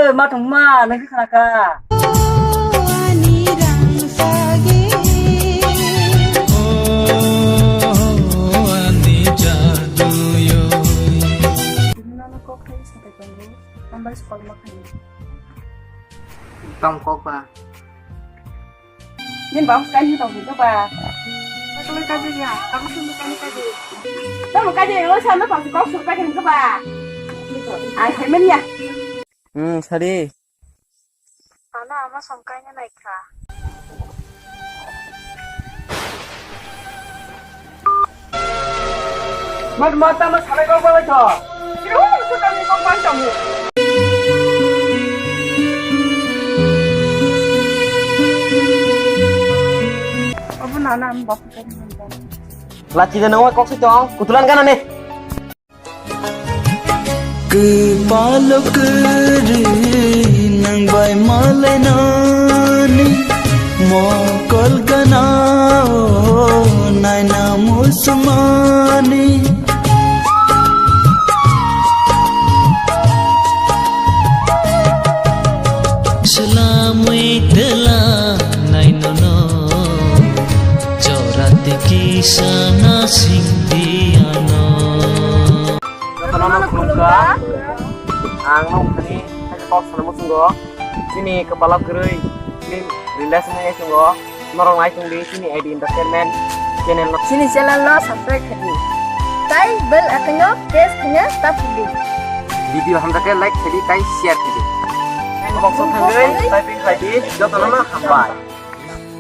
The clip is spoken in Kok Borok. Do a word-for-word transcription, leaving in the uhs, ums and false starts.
Ma tongma nang khe khna kha. Ani rang sagi. Oh, ani jadu yo. Bini nono kok thai sa tei tongo. Ang bai se kolma khaini. Tamo kok ba? Nini bang sky ni tong ni ba? Tamo kaji ya, tamo sunu kani kaji. Tamo kaji, o sana tong kok sur pa kani ba? Ang semen ya. Hmm, sadi. Ano ama songkai na naikha. Mat mata ma sanai kok balai tho. Siro sukani kok ban tamu. Obo nana am bok. Lachi de nangwa kok si tong, kutulan kana ne. Kwpalo kwrwi nwng bai malainani, mokol gana o naina muchungmani. Swlamwi twla nainono, jora tei kisa nasingdi ano. Jotono no khulumkha. Ang no thani kok sana muchungo. Chini kwpalo kwrwi film release wngwi tongo. Norok nai tongdi chini I D Entertainment channel no. Chini channel no subscribe khaidi. Tai bell icon no press khaina ta phudi. Video hamjakhe like khaidi tai share khaidi. Box o thangwi typing khaidi jotono no hambai.